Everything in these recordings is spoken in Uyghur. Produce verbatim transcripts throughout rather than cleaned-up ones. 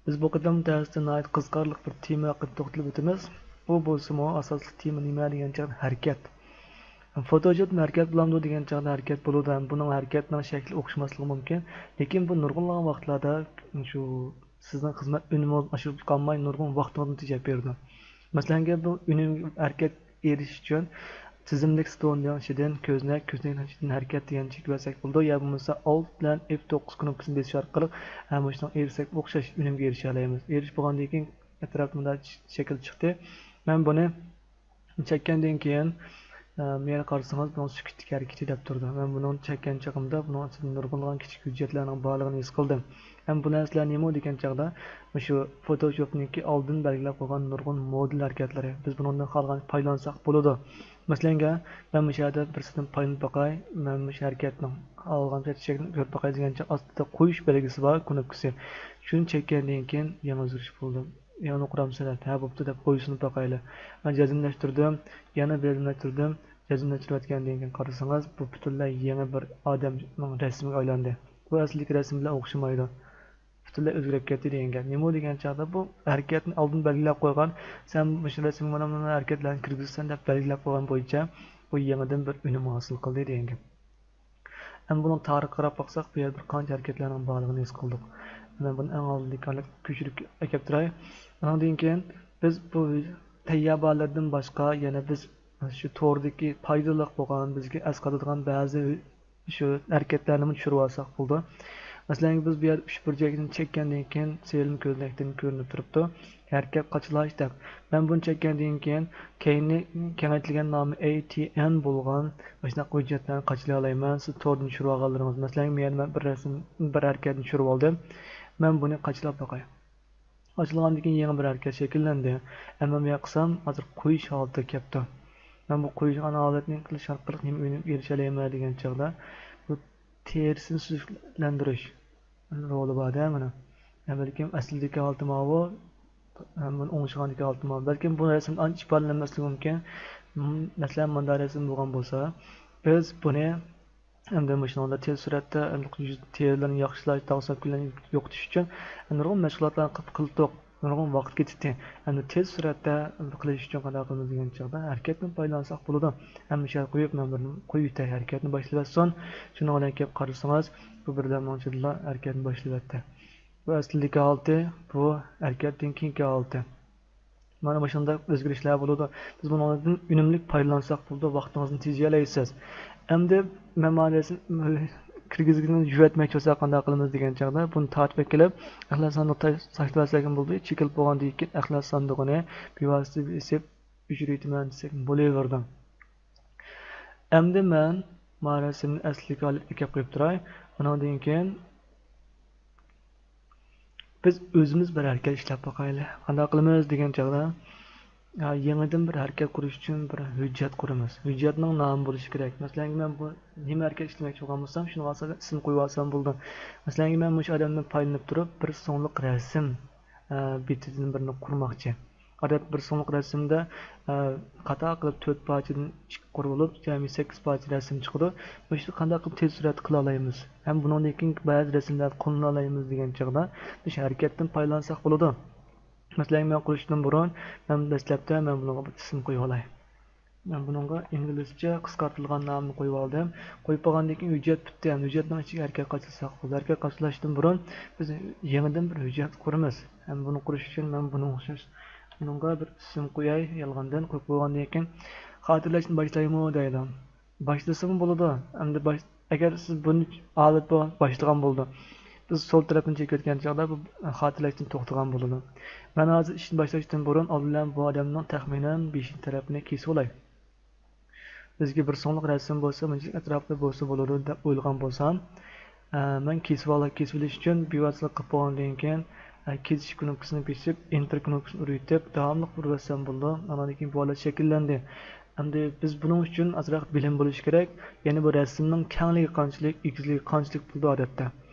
بىز بۇ قېتىم دەرستە ناھايىتى قىزىقارلىق بىر تېما ھەققىدە توختىلىپ ئۆتىمىز. ئۇ بولسىمۇ ئاساسلىق تېما نېمە دېگەن چاغدا ھەرىكەت. فوتوشوپمۇ ھەرىكەت بولامدۇ دېگەن چاغدا ھەرىكەت بولىدۇ ھەم بۇنىڭ ھەرىكەتنىڭ شەكلى ئوخشىماسلىقى مۇمكىن. لېكىن بۇ نۇرغۇنلىغان ۋاقىتلاردا شۇ سىزنىڭ خىزمەت ئۈنۈمىڭىز ئاشۇرۇپ قالماي نۇرغۇن ۋاقتىڭىزنى تېجەپ بېرىدۇ. مەسىلەنگە بۇ ئۈنۈم ھەرىكەت ئېرىشىش ئۈچۈن تىزىملىك ستوننىڭ ئىچىدىن كۆزنەك، كۆزنەكنىڭ ئىچىدىن ھەرىكەت دېگەننى چېكىۋەتسەك بولىدۇ. يا بولمىسا ئالت بىلەن ئېف توققۇز كۇنۇپكىسىنى بېسىش ئارقىلىق ھەم مۇشۇنىڭ ئېرىشسەك ئوخشاش ئۈنۈمگە ئېرىشەلەيمىز. ئېرىشىپ بولغاندىن كېيىن ئەتراپىمدا شەكىل چىقتى. مەن بۇنى چەككەندىن كېيىن، ئە، مەيەر قارىسىڭىز، بۇنىڭ سۈكۈتتىكى ھەرىكىتى دەپ تۇرىدۇ. مەن بۇنىڭ چەككەن چېغىمدا بۇنىڭ ئىچىدە نۇرغۇنلىغان كىچىك ھۆججەتلەرنىڭ بارلىقىنى ھېس قىلدىم. ھەم بۇ نەرسىلەر نېمە دېگەن چاغدا، مۇشۇ فوتوشوپنىڭكى ئالدىن بەلگىلەپ قويغان نۇرغۇن مودېل ھەرىكەتلىرى. بىز بۇنىڭدىن خالىغانچە پايدىلانساق بولىدۇ. مەسىلەنگە، مەن مۇشۇ يەردە بىرسىدىن پايدىلىنىپ باقاي، مەن مۇشۇ ھەرىكەتنىڭ ئالغان شەكلىنى كۆرۈپ باقاي دېگەنچە ئاستىدا قويۇش بەلگىسى بار، كۇنۇپكىسى. شۇنى چەككەندىن كېيىن يېڭى ئۆزگىرىش بولىدۇ. يەنە قۇرام سەنئەت، ھە، بوپتۇ دەپ قويۇشنى باقايلى. مەن جەزملەشتۈردۈم، يەنە جەزملەشتۈردۈم. جەزملەشتۈرۈۋەتكەندىن كېيىن قارىسىڭىز، بۇ پۈتۈنلەي يېڭى بىر ئادەمنىڭ رەسىمىگە ئايلاندى. بۇ ئەسلىدىكى رەسىم بىلەن ئوخشىمايدۇ. پۈتۈنلەي ئۆزگىرىپ كەتتى دېگەن گەپ. نېمە دېگەن چاغدا بۇ ھەرىكەتنى ئالدىن بەلگىلەپ قويغان، سەن مۇشۇ رەسىمگە مانا مۇنداق ھەرىكەتلەرنى كىرگۈزىسەن دەپ بەلگىلەپ قويغان بويىچە بۇ يېڭىدىن بىر ئۈنۈم ھاسىل قىلدى دېگەن گەپ. ئەمما بۇنىڭ تارىخىغا قاراپ باقساق، بۇ يەردە بىر قانچە ھەرىكەتلەرنىڭ بارلىقىنى ھېس قىلدۇق. مەن بۇنى ئەڭ ئالدىدىكى ھالەتكە كۆچۈرۈپ ئەكەپ تۇراي. ئۇنىڭدىن كېيىن بىز بۇ تەيياربارلاردىن باشقا يەنە بىز شۇ توردىكى پايدىلىق بولغان، بىزگە ئەسقاتىدىغان بەزى شۇ ھەرىكەتلەرنىمۇ چۈشۈرۈۋالساق بولىدۇ. مەسىلەن، بىز بۇ يەردە ئۈچ بۇرجەكنى چەككەندىن كېيىن، سېرىن كۆزنەكتىن كۆرۈنۈپ تۇرۇپتۇ. ھەرىكەت قاچىلاش دەپ. مەن بۇنى چەككەندىن كېيىن، كەينى كېڭەيتىلگەن نامى ئەي تى ئېن بولغان مۇشۇنداق ھۆججەتلەرنى قاچىلايالايمەن. سىز توردىن چۈشۈرۈۋالغانلىرىڭىز. مەسىلەن، مەن بىر رەسىم، بىر ھەرىكەتنى چۈشۈرۈۋالدىم. مەن بۇنى قاچىلاپ باقاي. ئاچىلغاندىن كېيىن يېڭى بىر ھەرىكەت شەكىللەندى. ئەمما مەن قىلسام، ھازىر قويۇش ھالىتىگە كەپتۇ. مەن بۇ قويۇش ھالىتىنى قىلىش ئارقىلىق نېمە ئۈنۈمگە ئېرىشەلەيمەن دېگەن چاغدا، بۇ تېرىسىنى سۈزۈكلەندۈرۈش رولى بار-دە مانا. بەلكىم ئەسلىدىكى ھالىتى ماۋۇ، بۇنى ئوڭشىغاندىكى ھالىتى ماۋۇ. بەلكىم بۇ رەسىمدە ئانچە ئىپادىلەنمەسلىكى مۇمكىن. مەسىلەن، مۇنداق رەسىم بولغان بولسا، بىز بۇنى ئەمدى مۇشۇنىڭدا تېز سۈرئەتتە تېرىلەرنى ياخشىلاش، داغ سەپكۈنلەرنى يوقىتىش ئۈچۈن نۇرغۇن مەشغۇلاتلارنى قىلىپ قىلدۇق، نۇرغۇن ۋاقىت كېتىتتى. ئەمدى تېز سۈرئەتتە قىلىش ئۈچۈن قانداق قىلىمىز دېگەن چاغدا ھەرىكەتنى پايدىلانساق بولىدۇ. ھەم مۇشۇ يەرگە قويۇپ، مەن بىر قويۇۋېتەي، ھەرىكەتنى باشلىۋەتسۇن. شۇنىڭ بىلەن كېلىپ قارىسىڭىز، بۇ بىردەمنىڭ ئىچىدىلا ھەرىكەتنى باشلىۋەتتى. بۇ ئەسلىدىكى ھالىتى، بۇ ھەرىكەتتىن كېيىنكى ھالىتى. مانا مۇشۇنداق ئۆزگىرىشلەر بولىدۇ. بىز بۇنىڭدىن ئۈنۈملۈك پايدىلانساق بولىدۇ، ۋاقتىڭىزنى تېجىيەلەيسىز. ئەمدى مەن مانا رەسىم كىرگۈزگىنىنى يۈدەتمەكچى بولسا قانداق قىلىمىز دېگەن چاغدا، بۇنى تارتىپ ئەكېلىپ، ئەخلەت ساندۇققا تاشلىۋەتسەكمۇ بولىدۇ. چېكىلىپ بولغاندىن كېيىن ئەخلەت ساندۇقىنى بىۋاسىتە بېسىپ ئۆچۈرۈۋېتىمەن دېسەك بولۇۋېرىدۇ. ئەمدى مەن مانا رەسىمنى ئەسلىگە ئېلىپ ئەكەپ قويۇپ تۇراي. ئۇنىڭدىن كېيىن بىز ئۆزىمىز بىر ھەرىكەت ئىشلەپ باقايلى. قانداق قىلىمىز دېگەن چاغدا، يېڭىدىن بىر ھەرىكەت قۇرۇش ئۈچۈن بىر ھۆججەت قۇرىمىز. ھۆججەتنىڭ نامى بولۇشى كېرەك. مەسىلەن، مەن بۇ نېمە ھەرىكەت ئىشلىمەكچى بولغان بولسام، شۇنىڭغا ئاساسەن ئىسىم قويۇۋالسام بولىدۇ. مەسىلەن، مەن مۇشۇ ئادەمدىن پايدىلىنىپ تۇرۇپ، بىر سوملۇق رەسىم، ئە، بېتىدىن بىرنى قۇرماقچى. ئادەتتە بىر سوملۇق رەسىمدە، ئە، خاتا قىلىپ تۆت پارچىدىن ئىككى قۇرۇلۇپ، جەمئىي سەككىز پارچە رەسىم چىقىدۇ. مۇشۇنى قانداق قىلىپ تېز سۈرئەتتە قىلالايمىز؟ ھەم بۇنىڭدىن كېيىنكى بەزى رەسىملەردە قوللىنالايمىز دېگەن چاغدا، مۇشۇ ھەرىكەتتىن پايدىلانساق بولىدۇ. مەسىلەن، مەن قۇرۇشتىن بۇرۇن، مەن دەسلەپتە مەن بۇنىڭغا بىر ئىسىم قويۇۋالاي. مەن بۇنىڭغا ئىنگلىزچە قىسقارتىلغان نامنى قويۇۋالدىم. قويۇپ بولغاندىن كېيىن ھۆججەت پۈتتى. ھەم ھۆججەتنىڭ ئىچىگە ھەرىكەت قاچىلىساق بولىدۇ. ھەرىكەت قاچىلاشتىن بۇرۇن بىز يېڭىدىن بىر ھۆججەت قۇرىمىز. ھەم بۇنى قۇرۇش ئۈچۈن مەن بۇنىڭغا ئوخشاش، بۇنىڭغا بىر ئىسىم قوياي يالغاندىن. قويۇپ بولغاندىن كېيىن خاتىرىلەشنى باشلايمۇ دەيدۇ. باشلىسىمۇ بولىدۇ. ئەمدى باش-، ئەگەر سىز بۇنى ھالەت باشلىغان بولىدۇ. بىز سول تەرەپنى چېكىۋەتكەن چاغدا بۇ خاتىرىلەشتىن توختىغان بولىدۇ. مەن ھازىر ئىشنى باشلاشتىن بۇرۇن ئالدى بىلەن بۇ ئادەمنىڭ تەخمىنەن بېشىنچى تەرەپىنى كېسىۋالاي. بىزگە بىر سوملۇق رەسىم بولسا، مۇنچىلىك ئەتراپتا بولسا بولىدۇ دەپ ئويلىغان بولسام، ئە، مەن كېسىۋالا-، كېسىۋېلىش ئۈچۈن بىۋاسىتىلىك قىلىپ بولغاندىن كېيىن، ئە، كېسىش كۇنۇپكىسىنى بېسىپ، ئېنتېر كۇنۇپكىسىنى ئۇرۇۋېتىپ، داۋاملىق ئۇرۇۋەتسەم بولىدۇ. ئاندىن كېيىن بۇ ھالەت شەكىللەندى. ئەمدى بىز بۇنىڭ ئۈچۈن ئازراق بىلىم بولۇشى كېرەك. يەنى بۇ رەسىمنىڭ كەڭلىكى قانچىلىك، ئېگىزلىكى قانچىلىك بولىدۇ ئادەتتە.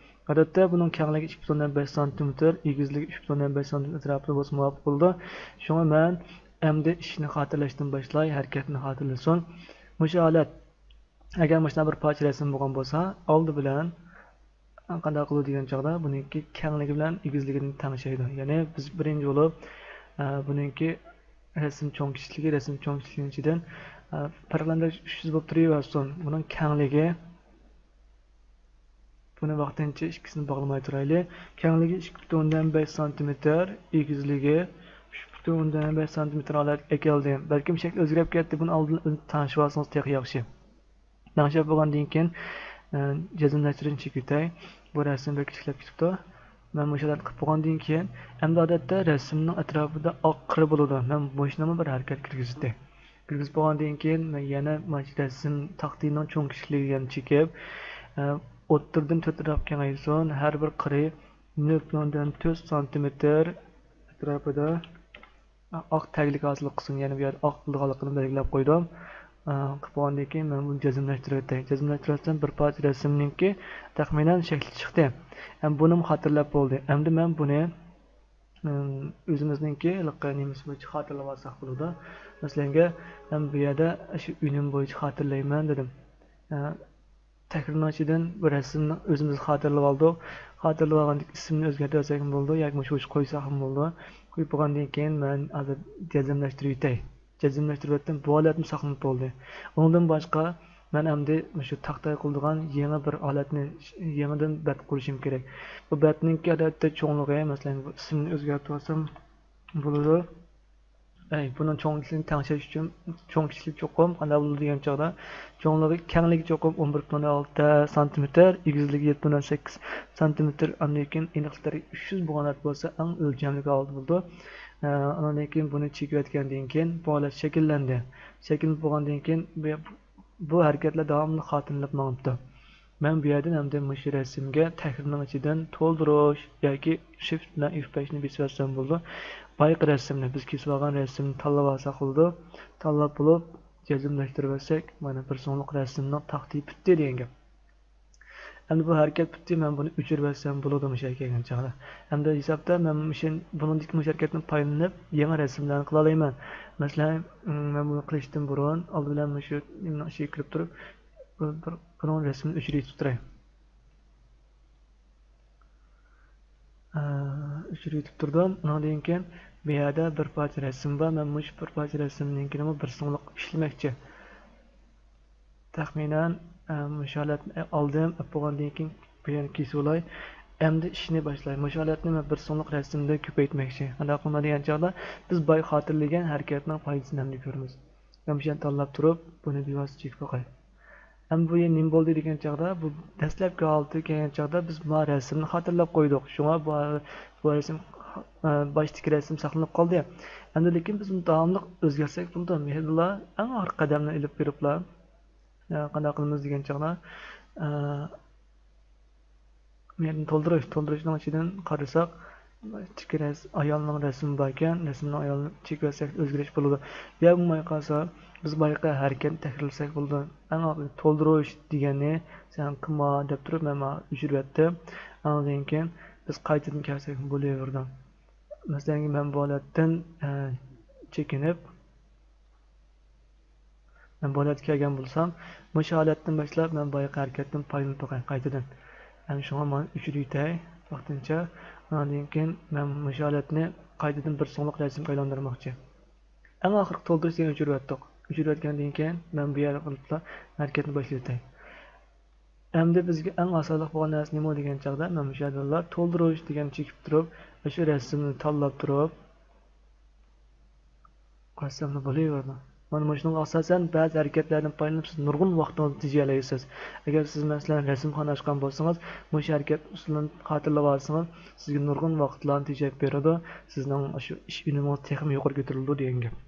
ئادەتتە بۇنىڭ كەڭلىكى ئىككى پۈتۈن ئوننان بەش سانتىمېتىر، ئېگىزلىكى ئۈچ پۈتۈن ئوننان بەش سانتىمېتىر ئەتراپىدا بولسا مۇۋاپىق بولىدۇ. شۇڭا مەن ئەمدى ئىشنى خاتىرىلەشتىن باشلاي، ھەرىكەتنى خاتىرىلىسۇن. مۇشۇ ھالەت، ئەگەر مۇشۇنداق بىر پارچە رەسىم بولغان بولسا، ئالدى بىلەن قانداق قىلىدۇ دېگەن چاغدا، بۇنىڭكى كەڭلىكى بىلەن ئېگىزلىكىنى تەڭشەيدۇ. يەنى بىز بىرىنچى بولۇپ، ئە، بۇنىڭكى رەسىم چوڭ كىچىكلىكى، رەسىم چوڭ كىچىكلىكىنىڭ ئىچىدىن، ئە، پەرقلەندۈرۈش ئۈچ يۈز بولۇپ تۇرۇۋەرسۇن. بۇنىڭ كەڭلىكى، بۇنى ۋاقتىنچە ئىككىسىنى باغلىماي تۇرايلى. كەڭلىكى ئىككى پۈتۈن ئوندىن بەش سانتىمېتىر، ئېگىزلىكى ئۈچ پۈتۈن ئوندىن بەش سانتىمېتىر ھالەتكە كەلدى. بەلكىم شەكلى ئۆزگىرىپ كەتتى، بۇنى ئالدىن تەڭشىۋالسىڭىز تېخى ياخشى. تەڭشەپ بولغاندىن كېيىن، ئە، جەزملەشتۈرۈشنى چېكىۋېتەي. بۇ رەسىم بەك كىچىكلەپ كېتىپتۇ. مەن مۇشۇ ھالەتتە قىلىپ بولغاندىن كېيىن، ئەمدى ئادەتتە رەسىمنىڭ ئەتراپىدا ئاق قىرى بولىدۇ. مەن مۇشۇنىمۇ بىر ھەرىكەت كىرگۈزدى. كىرگۈزۈپ بولغاندىن كېيىن، مەن يەنە مانا شۇ رەسىم تاختىنىڭ چوڭ كىچىكلىكىنى چېكىپ، ئە، ئوتتۇرىدىن تۆت ئەتراپ كېڭەيسۇن، ھەر بىر قىرى نۆل پۈتۈن ئوندىن تۆت سانتىمېتىر ئەتراپىدا ئاق تەگلىك ھاسىل قىلسۇن، يەنە بۇ يەردە ئاق بولىدىغانلىقىنى بەلگىلەپ قويدۇم. ئە، قىلىپ بولغاندىن كېيىن مەن بۇنى جەزملەشتۈرۈۋېتەي. جەزملەشتۈرۈۋەتسەم بىر پارچە رەسىمنىڭكى تەخمىنەن شەكلى چىقتى. ھەم بۇنىمۇ خاتىرىلەپ بولدى. ئەمدى مەن بۇنى، ئىم، ئۆزىمىزنىڭكى ھېلىقى نېمىسى بويىچە خاتىرىلىۋالساق بولىدۇ. مەسىلەنگە، مەن بۇ يەردە شۇ ئۈنۈم بويىچە خاتىرىلەيمەن دېدىم. ئە، تەكرارنىڭ ئىچىدىن بۇ رەسىمنى ئۆزىمىز خاتىرىلىۋالدۇق. خاتىرىلىۋالغاندىن كېيىن ئىسمىنى ئۆزگەرتىۋەتسەكمۇ بولىدۇ ياكى مۇشۇ بويىچە قويساقمۇ بولىدۇ. قويۇپ بولغاندىن كېيىن مەن ھازىر جەزملەشتۈرۈۋېتەي. جەزملەشتۈرۈۋەتتىم، بۇ ھالەتمۇ ساقلىنىپ بولدى. ئۇنىڭدىن باشقا، مەن ئەمدى مۇشۇ تاختاي قىلىدىغان يېڭى بىر ھالەتنى، يېڭىدىن بەت قۇرۇشۇم كېرەك. بۇ بەتنىڭكى ئادەتتە چوڭلۇقى، مەسىلەن، بۇ ئىسمىنى ئۆزگەرتىۋالسام بولىدۇ. ئەي، بۇنىڭ چوڭ كىچىكلىكىنى تەڭشەش ئۈچۈن، چوڭ كىچىكلىك چوقۇم قانداق بولىدۇ دېگەن چاغدا، چوڭلۇقى، كەڭلىكى چوقۇم ئون بىر پۈتۈن ئوندىن ئالتە سانتىمېتىر، ئېگىزلىكى يەتتە پۈتۈن ئوندىن سەككىز سانتىمېتىر، ئاندىن كېيىن ئېنىقلىقى ئۈچ يۈز بولغان ھالەت بولسا، ئەڭ ئۆلچەملىك ھالىتى بولىدۇ. ئە، ئاندىن كېيىن بۇنى چېكىۋەتكەندىن كېيىن بۇ ھالەت شەكىللەندى. شەكىللىنىپ بولغاندىن كېيىن بۇ، بۇ ھەرىكەتلەر داۋاملىق خاتىرىلىنىپ ماڭىپتۇ. مەن بۇ يەردىن ئەمدى مۇشۇ رەسىمگە تەھرىرنىڭ ئىچىدىن تولدۇرۇش ياكى شىفت بىلەن ئېف بەشنى بېسىۋەتسەم بولىدۇ. بايىقى رەسىمنى، بىز كېسىۋالغان رەسىمنى تاللاۋالساق بولىدۇ. تاللاپ بولۇپ، جەزملەشتۈرۈۋەتسەك، مانا، بىر سوڭلۇق رەسىمنىڭ تاختىيى پۈتتى دېگەن گەپ. ئەمدى بۇ ھەرىكەت پۈتتى، مەن بۇنى ئۆچۈرۈۋەتسەم بولىدۇ مۇشۇ يەرگە كەلگەن چاغدا. ئەمدى ھېسابتا مەن مۇشۇ، بۇنىڭدىكى مۇشۇ ھەرىكەتتىن پايدىلىنىپ يېڭى رەسىملەرنى قىلالايمەن. مەسىلەن، مەن بۇنى قىلىشتىن بۇرۇن ئالدى بىلەن مۇشۇ نېمىنىڭ ئىچىگە كىرىپ تۇرۇپ، بۇ-، بۇ-، بۇنىڭ رەسىمىنى ئۆچۈرۈۋېتىپ تۇراي. ئە، ئۆچۈرۈۋېتىپ تۇردۇم. ئۇنىڭدىن كېيىن بۇ يەردە بىر پارچە رەسىم بار. مەن مۇشۇ بىر پارچە رەسىمنىڭكىنىمۇ بىر سوڭلۇق ئىشلىمەكچى. تەخمىنەن، ئە، مۇشۇ ھالەتنى ئالدىم، ئەپ بولغاندىن كېيىن بۇ يەرنى كېسىۋالاي. ئەمدى ئىشنى باشلاي. مۇشۇ ھالەتنى مەن بىر سوڭلۇق رەسىمدە كۆپەيتمەكچى. قانداق قىلىمەن دېگەن چاغدا، بىز بايا خاتىرىلىگەن ھەرىكەتنىڭ پايدىسىنى ئەمدى كۆرىمىز. مەن مۇشۇنى تاللاپ تۇرۇپ، بۇنى بىۋاسىتە چېكىپ باقاي. ئەمدى بۇ يەر نېمە بولدى دېگەن چاغدا، بۇ دەسلەپكى ھالىتىگە كەلگەن چاغدا بىز ما رەسىمنى خاتىرىلەپ قويدۇق. شۇڭا بۇ، بۇ رەسىم، ئە، باشتىكى رەسىم ساقلىنىپ قالدى. ئەمدى لېكىن بىز بۇنى داۋاملىق ئۆزگەرتسەك بولىدۇ. مەيلىلا ئەڭ ئاخىرقى قەدەمنى ئېلىپ بېرىپلا، ئە، قانداق قىلىمىز دېگەن چاغدا، ئە، مۇ يەردىن تولدۇرۇش، تولدۇرۇشنىڭ ئىچىدىن قارىساق، ئىككى رەس-، ئايالنىڭ رەسىمى باركەن، رەسىمنىڭ ئايالىنى چېكىۋەتسەك ئۆزگىرىش بولىدۇ. يا بولماي قالسا، بىز بايىقى ھەرىكەتنى تەكرارلىساك بولىدۇ. ئەڭ ئاخىرى تولدۇرۇش دېگەننى سەن قىلما دەپ تۇرۇپ، مەن مانا ئۆچۈرۈۋەتتىم. ئاندىن كېيىن بىز قايتىدىن كەلسەك بولۇۋېرىدۇ. مەسىلەن، مەن بۇ ھالەتتىن، ئە، چېكىنىپ، مەن بۇ ھالەتكە كەلگەن بولسام، مۇشۇ ھالەتتىن باشلاپ مەن بايىقى ھەرىكەتتىن پايدىلىنىپ باقاي قايتىدىن. ھەم شۇڭا مانا ئۆچۈرۈۋېتەي ۋاقتىنچە. ئاندىن كېيىن مەن مۇشۇ ھالەتنى قايتىدىن بىر سوڭلۇق رەسىمگە ئايلاندۇرماقچى. ئەڭ ئاخىرقى تولدۇرۇش دېگەننى ئۆچۈرۈۋەتتۇق. ئۆچۈرۈۋەتكەندىن كېيىن مەن بۇ يەرگە قىلىپلا ھەرىكەتنى باشلىۋېتەي. ئەمدى بىزگە ئەڭ ئاسانلىق بولغان نەرسە نېمە دېگەن چاغدا، مەن مۇشۇ يەردىلا تولدۇرۇش دېگەننى چېكىپ تۇرۇپ، ئاشۇ رەسىمنى تاللاپ تۇرۇپ، قارىساملا بولۇۋېرىدۇ. مانا مۇشۇنىڭغا ئاساسەن بەزى ھەرىكەتلەردىن پايدىلىنىپ سىز نۇرغۇن ۋاقتىڭىزنى تېجىيەلەيسىز. ئەگەر سىز مەسىلەن رەسىمخانا ئاچقان بولسىڭىز، مۇشۇ ھەرىكەت ئۇسۇلىنى خاتىرىلىۋالسىڭىز، سىزگە نۇرغۇن ۋاقىتلارنى تېجەپ بېرىدۇ. سىزنىڭ شۇ ئىش ئۈنۈمىڭىز تېخىمۇ يۇقىرى كۆتۈرۈلىدۇ دېگەن گەپ.